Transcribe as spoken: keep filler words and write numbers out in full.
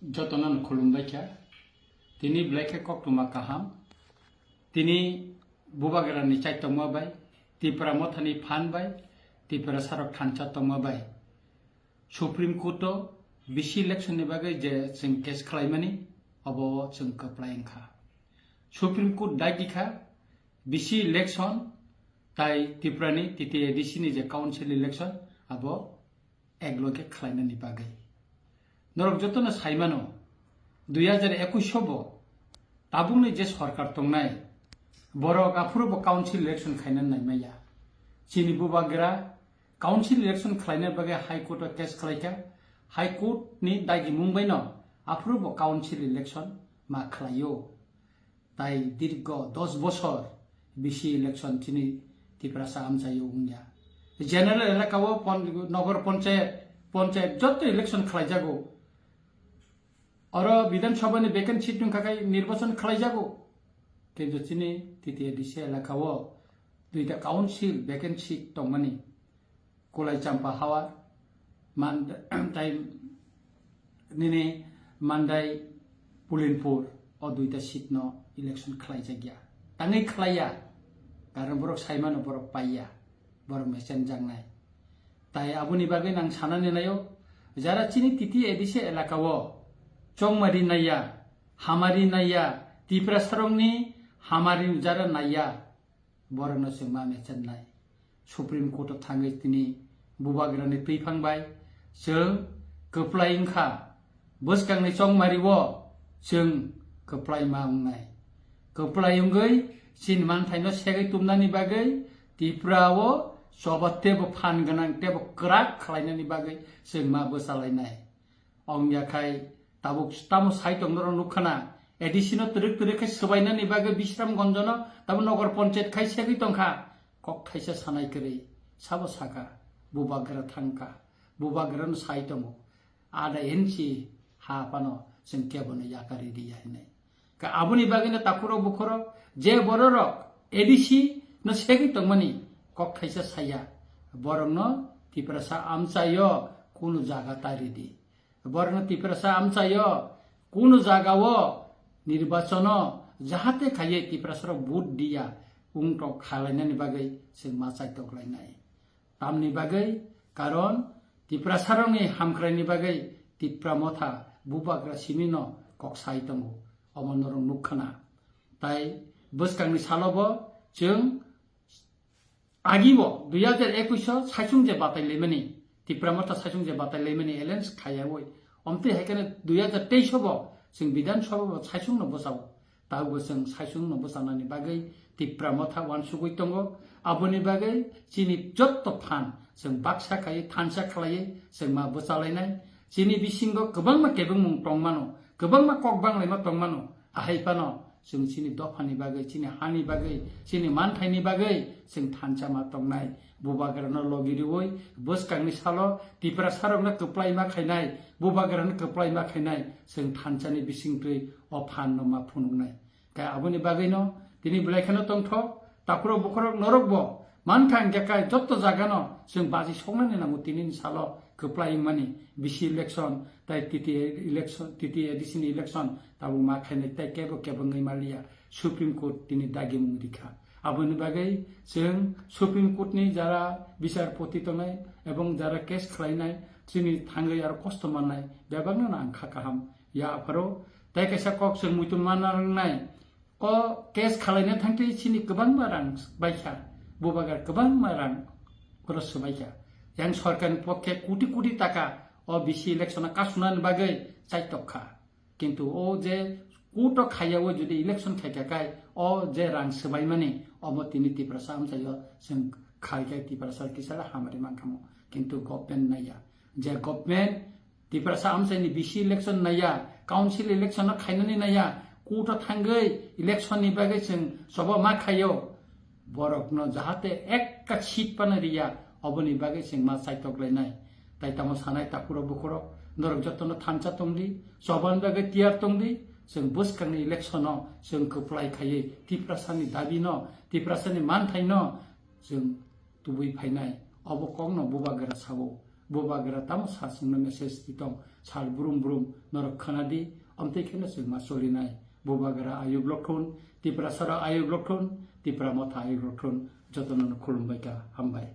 Jotono khulumbai kha. Tini belai khe koktwma kaham. Tini Bubagrani chaitokma bai, Tipra Mothani phan bai, Tiprasarok thansa tongma bai Supreme Court o B C election ni bagwi je chwng case khlaimani, obo chwng kwplai wngkha. Supreme Court dagi kha B C election tai Tiprani T T A D C ni je council election abo ekloge khlainani bagwi. Norok jotono saimano, dui hajar ekush bo tabukni je sorkar tongnai, borok aphuru bo council election khaina naimaya. Chini Bubagra council election khlaina bagwi High Court o case khlaikha. High Court ni dagimung baino aphuru bo council election ma khlaio. Tai dirgo dos bosor B C election chini Tiprasa amchaio wngya. General elaka o pon-, nogor ponchayat, ponchayat joto election khlaijago. Oro Bidhan Sabha ni vacant seat wngkha khai nirbachon khlaijago. Kintu chini T T A D C elaka o duita council vacant seat tongmani. Kulai Champa Hawar, Man-, tai nini Mandai Pulinpur o duita seat no election khlaijakya. Tangwi khlaiya, karon borok saimano borok paiya, borok mechenjaknai. Tai aboni bagwi nang sanani naio, jara chini T T A D C elaka o chongmari naiya, hamari naiya, Tiprasarokni hamari jara naiya, borokno chwng ma mechenai. Supreme Court o thangwi tini Bubagrani twiphang bai chwng kwplai wngkha. Bwskangni chongmari o chwng kwplai ma wngnai. Kwplai wngwi chini manthaino segwi tumnani bagwi Tripura o choba teibo phan gwnang teibo kwrak khlainani bagwi chwng ma bwchalainai. Ongya khai tabuk tamo sai tong norok nukha na, A D C no twrwk twrwk khai swbainani bagwi Bisramganj no tamo nogor ponchayat khai segwi tongkha. Kok thaisa sanai kwrwi sabo saka, Bubagra thangkha, Bubagra no sai tongo, ada inchi ha phano chwng kebono yakari riya hinwi. Ka aboni bagwino takhurok bukhurok je bororok A D C no segwi tongmani kok thaisa saya, borokno Tiprasa amchaio kunu jaga ta ridi. Borokno Tiprasa amchaio kunu jagao nirbachono jahate khaiye Tiprasarok vote diya wngtok khalainani bagwi chwng ma chaitoklainai. Tamni bagwi, karon Tiprasarokni hamkraini bagwi Tipra Motha Bubagra simino kok sai tongo, omo norok nukha na. Tai bwskangni salobo chwng agibo dui hajar ekush o saichung je batai lemani, Tipra Motha saichung je batai lemani alliance khaiyawi, omtwi hai kheno dui hajar teis o bo chwng Bidhan Sabha bo saichung no bwchao. Tabukbo chwng saichung no bwchanani bagwi Tipra Motha uansugwi tongo. Aboni bagwi chini jotto phan chwng baksa khaiwi thansa khlaiwi chwng ma bwchalainai. Chini bisingo kwbangma kebengmung tongmano, kwbangma kok banglaima tongmano. Ahai phano chwng chini dophani bagwi, chini hani bagwi, chini manthaini bagwi chwng thansa ma tongnai. Bubagrano logi riwi bwskangni salo Tiprasarokno kwplaima khainai, Bubagrano kwplaima khainai chwng thansani bisingtwi o phanno ma phunuknai. Khe aboni bagwino tini belai kheno tongthok, takhurok bukhurok norokbo mankha hwnkhe kai jotto jagano chwng baji soknani nango tinini salo kwplai wngmani B C election tai T T A election, T T A D C ni election tabuk ma khainai tai kebo kebo wngwi manliya, Supreme Court tini dagimung rikha. Aboni bagwi chwng Supreme Court ni jara bichar poti tongnai ebong jara case khlainai chini thangwi aro kosto mannai bebakno ang kha kaham ya apharo. Tai kaisa kok chwng muitu manna nangnai, o case khalaina thangtwi chini kwbangma rang baikha, Bubagra kwbangma rang oro swbaikha. Yang sorkarni pokhe koti koti taka o B C election o kasunani bagwi chaitok kha. Kintu o je court o khaiya o jodi election khaikha khai o je rang swbaimani omo tini Tiprasa amchaio chwng khaikhai Tiprasa kisa hamari mankhamu. Kintu government naiya. Je government Tiprasa amchaini B C election naiya, council election no khainani naiya, court o thangwi election ni bagwi chwng choba ma khaio. Borokno jahate ekka seat phano riya, oboni bagwi chwng ma chaitok lainai. Tai tamo sanai takhurok bukhurok, norok jotono thansa tongdi, chobani bagwi tiyar tongdi, chwng bwskangni election-o chwng kwplai khaiwi Tiprasani dabi-no, Tiprasani manthaino chwng tubui phainai. Obo kokno Bubagra sao. Bubagra tamo sa chwngno message twi tong. sal brum brum norok khwnadi, omtwi kheno chwng ma solinai. Bubagra ayuk lokthun, Tiprasarok ayuk lokthun, Tipra Motha ayuk lokthun, jotono no khulumbai kha, hambai.